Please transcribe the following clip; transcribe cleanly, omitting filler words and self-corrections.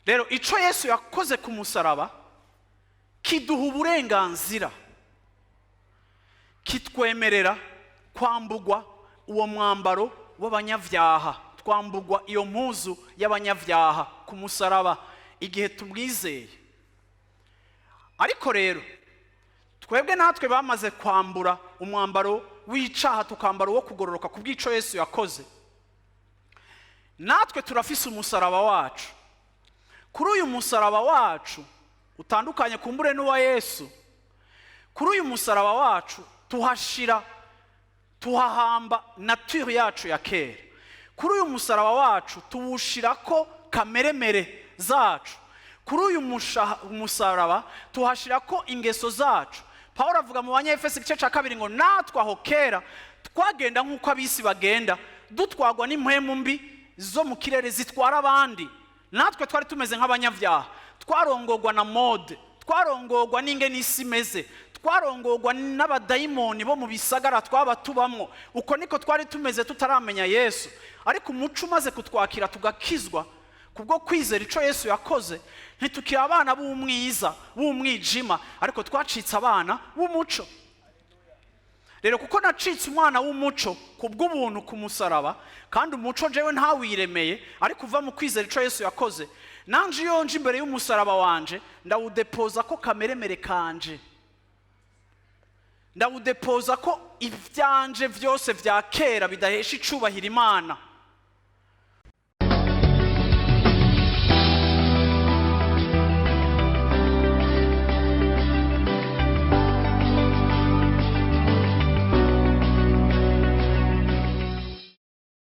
Rero icyo Yesu yakoze ku musaraba kiduha uburenganzira, kitwemerera kwambugwa uwo mwambaro w'abanyabyaha, twambugwa iyo mpuzu y'abanyabyaha ku musaraba igihe tumwizeye. Ariko rero twebwe natwe bamaze kwambura umwambaro w'icaha, tukambara uwo kugororoka ku bw'icyo Yesu yakoze, natwe turafise umusaraba wacu. Kuri uyu musaraba wacu utandukanye kumbure n'uwa Yesu, kuri uyu musaraba wacu tuhashira, tuhahamba nature yacu ya kera. Kuri uyu musaraba wacu tuwushira ko kameremere zacu. Kuri uyu musaraba tuhashira ko ingeso zacu. Paul avuga mu Banyefesi igice cya 2 ngo natwe aho kera twagenda nk'uko ab'isi bagenda, dutwagwa n'impwemu mbi zo mu kirere zitwara abandi. Natwe twari tumeze nk'abanyabyaha, twarongorwa na mode, twarongorwa n'ingene isi imeze, twarongorwa n'abadayimoni bo mu bisagara twaba tubamwo. Uko niko twari tumeze tutaramenya Yesu. Ariko umuco umaze kutwakira, tugakizwa kubwo kwizera icyo Yesu yakoze, ntitukiri abana b'umwiza, b'umwijima, ariko twacitse abana b'umuco. Rero kuko nacitse umwana w'umuco ku bw'ubuntu ku musaraba, kandi umuco jewe ntawiremeye, ariko uva mu kwizera icyo Yesu yakoze, nanje iyo nje imbere y'umusaraba wanje, ndawudepoza ko kameremere kanje, ndawudepoza ko ibyanje byose bya kera bidahesha icubahiro Imana.